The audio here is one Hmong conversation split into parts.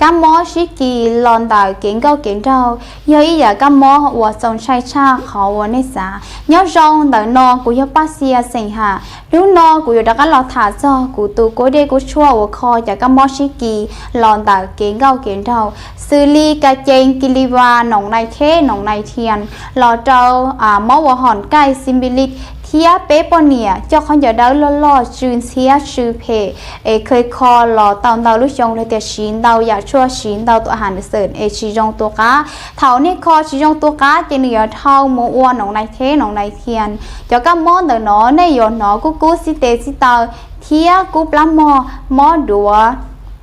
Kab mob sib kis los ntawm kev nkauj kev nraug yog ib yam kab mob uas txaus ntshai tshaj qhov uas nej xav. Nyob zoo, ntawm no kuv yog Paj Xia xeem Ham. Hnub no kuv yuav rov qab los tham txog kuv tus kua dej kua tshuaj uas kho cov kab mob sib kis los ntawm kev nkauj kev nraug, xws li ka cees kis li vas, noom nai theb, noom nai thias, los rau mob uas hom kaij xi npi li, thiab peb poj niam coj qhov ncauj dawb loj loj tsw ntxhiab tsw phem es kha kho los tau ntau lub xyoo los tias siv ntau yam tshuaj, siv ntau tus a has nws xwm es tsis zoo tu qab. Thaum nej kho tsis zoo tu qab ces nws yuav dhau mus ua noom nai theb, noom nai thias. Cov kab mob ntawm no nej yuav hnov kub kub xib tes xib taw thiab kub plab mog, mob duav,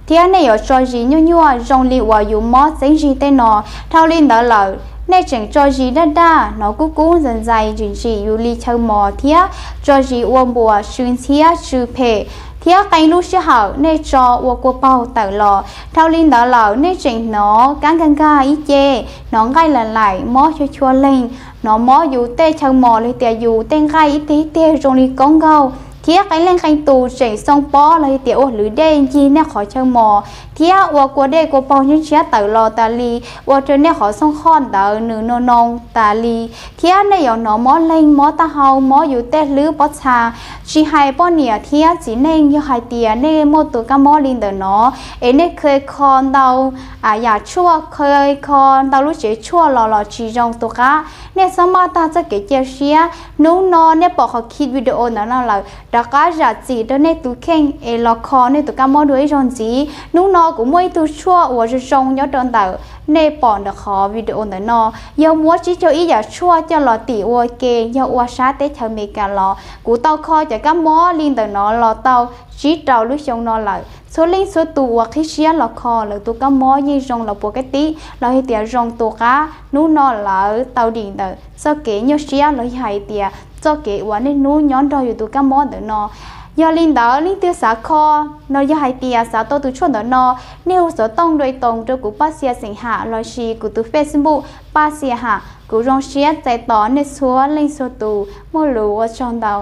thiab nej yuav tso zis nyuaj nyuaj zoo li uas yus mob txeeb zig tej no. Dhau li ntawd lawm, nej tseem tso zis daj daj, hnov kub kub ntxais ntxais ntsim ntsim yus li chaw mos, thiab tso zis ua npuas, tsw ntxhiab tsw phem, thiab qee lub sij hawm nej tso ua kua paug tawm los. Dhau li ntawd lawm, nej tseem hnov kab nkag nkag ib ce, hnov nqaij lam laim, mob chua chua leeg, hnov mob yus tej chaw mos los tias yus tej nqaij ib teg ib teg zoo li koob nkaug, thiab qee leej qee tus tseem xoo pob los tias ua hlwv dej ncig nej qhov chaw mos, thiab ua kua dej kua paug ntshiab ntshiab tawm los tas li, ua rau nej qhov xooj hoj ntawd nws noo noo tas li, thiab nej yuav hnov mob leeg, mob taub hau, mob yus tej hlwb pob txha. Tsis hais poj niam thiab txiv neej, yog hais tias nej muaj tus kab mob li ntawm no es nej kha kho ntau yam tshuaj, kha kho ntau lub tsev tshuaj los los tsis zoo tu qab, nej txhob maj tag txoj kev cia siab. Hnub no nej pom qhov ki video ntawm no lawm, rov qab zam txim rau nej tus kheej es los kho nej tus kab mob dua ib zaug ntxiv. Hnub no kuv muaj ib tug tshuaj uas zoo zoo nyob rau ntawm nej pom ntawm qhov video ntawm no. Yog muab tsib caug ib yam tshuaj coj los tim ua ke, yog ua sab teb chaws Amelikas los, kuv tau kho cov kab mob li ntawm no los tau tsib rau lub xyoo no lawm. Txhua leej txhua tus uas qhib siab los kho lawv tus kab mob yeej zoo los puas kab tib los yog tias zoo tu qab. Hnub no lawv tau dim ntawm txoj kev nyuaj siab los yog hais tias txoj kev uas niaj hnub nyob nrog yus tus kab mob ntawm no. Yog li ntawd, leej twg xav kho no yog hais tias xav tau tus tshuaj ntawm no, nej hu xov tooj dua ib toos rau kuv Paj Xia xeem Ham los sis kuv tus Facebook Paj Xia Ham. Kuv zoo siab txais tos nej txhua leej txhua tus. Muaj lus ua tsaug ntau.